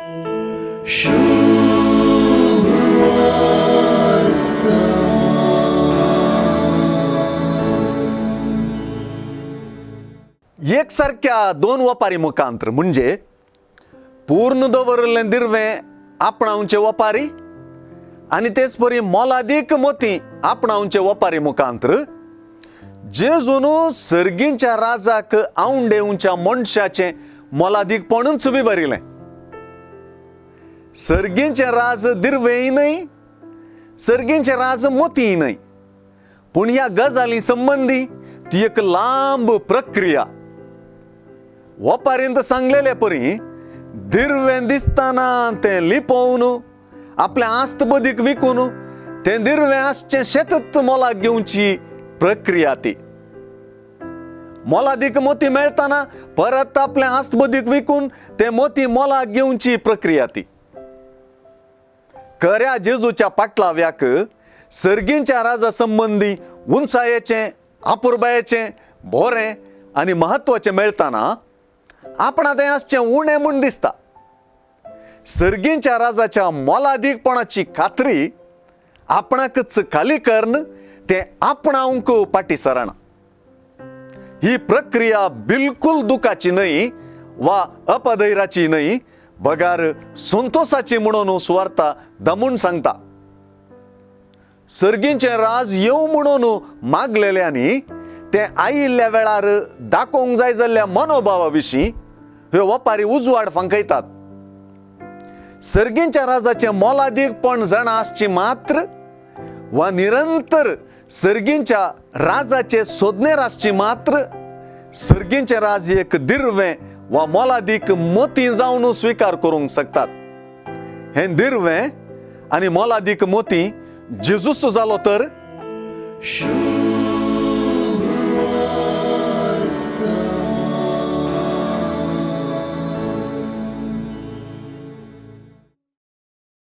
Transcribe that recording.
एक सारक्या दोन वपारी मुखांत्र म्हणजे पूर्ण दवरिल्लें दिर्वें आपणावचे वपारी आनी तेच परी मोलादीक मोती आपणावचे वपारी मुखांत्र जेजून सर्गींच्या राजाक आवंडेवच्या मनशाचें मोलादीकपणूच विवरिलें. सर्गींचें राज दिर्वेंय न्हय, सर्गींचें राज मोतीय न्हय, पूण ह्या गजाली संबंदी ती एक लांब प्रक्रिया. वपारींत सांगलेले परी दिर्वें दिसतना तें लिपोवन आपल्या आस्त बदीक विकून तें दिर्वें आसचें शेतच मोलाक घेवची प्रक्रिया ती. मोलादीक मोती मेळतना परत आपल्या आस्त बदीक विकून तें मोती मोलाक घेवची प्रक्रिया ती. खऱ्या जेजूच्या पाटलाव्याक सर्गींच्या राजा संबंदी उंचायेचें, आपुरबायेचें, बोरें आनी म्हत्वाचें मेळतना आपणा तें आसचें उणें म्हूण दिसता. सर्गींच्या राजाच्या मोलादीकपणाची खात्री आपणाकच खाली करून तें आपणावंक फाटी सरना. ही प्रक्रिया बिलकुल दुखाची न्हय वा अपधैराची न्हय, बगार संतोसाची म्हणून सुवार्ता दमून सांगता. सर्गींचें राज येवं म्हणून मागलेल्यांनी तें आयिल्ल्या वेळार दाखोवंक जाय जाल्ल्या मनोभावा विशीं ह्यो वपारी उजवाड फांकयतात. सर्गींच्या राजाचें मोलादीकपण जाणा आसची मात्र वा निरंतर सर्गींच्या राजाचे सोदनेर आसची मात्र सर्गींचें राज एक दिर्वें वा मोलादीक मोती जावन स्विकार करूंक शकतात. हें दिर्वें आनी मोलादीक मोती जेजूस जालो तर